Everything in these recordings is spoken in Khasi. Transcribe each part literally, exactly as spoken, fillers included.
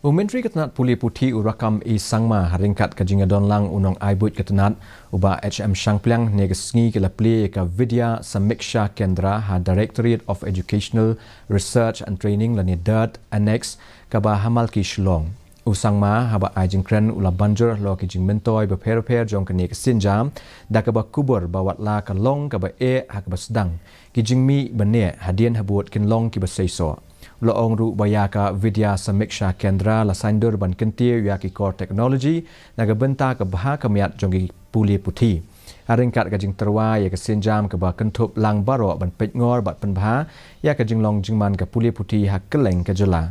U Myntri ka tnat pule puthi u Rakkam E Sangma ha ryngkat ka jingdon lang u nongai buit ka tnat u Bah H M Shangpliang ne ka sngi ki la plie ka Vidya Samiksha Kendra ha Directorate of Educational Research and Training lane DERT Annex kaba ha Malki Shillong. U Sangma haba ai jingkren u la banjur halor ki jingmyntoi bapher bapher jong kane ka sienjam da kaba kubur ba watla ka long kaba eh ha kaba sdang ki jingmih ba neh hadien habud kin long kiba seisoh. U la ong ruh ba ïa ka Vidya Samiksha Kendra la saiñdur ban kyntiew ïa ki core technology na ka bynta ka bha ka miat jong ki pule puthi. Ha ryngkat ka jingtyrwa ïa ka sienjam kaba kynthup lang baroh ban peitngor bad pynbha ïa ka jinglong jingman ka pule puthi ha kylleng ka jylla.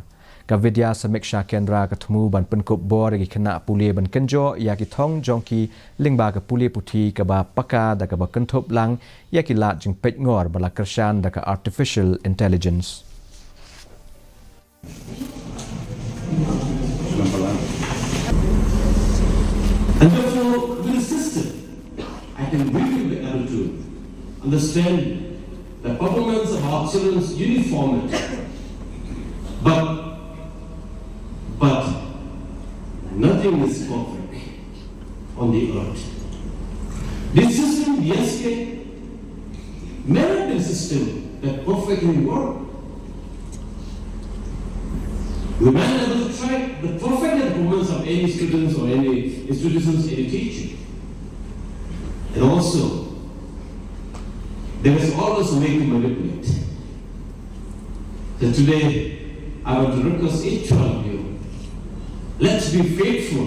Ka Vidya Samiksha Kendra ka thmu ban pynkup bor ïa ki khynnah pule ban kynjoh ïa ki thong jong ki lyngba ka pule puthi kaba paka da kaba kynthup lang ïa ki lad jingpeitngor ba la kyrshan da ka artificial intelligence. And therefore, with a system, I can really be able to understand the performance of our children's uniformity. But, but nothing is perfect on the earth. This system, yes, may not be a system that perfectly work. We might not have to try the perfect performance of any students or any institutions, any teacher. And also, there is always a way to manipulate. So today, I want to request each one of you, let's be faithful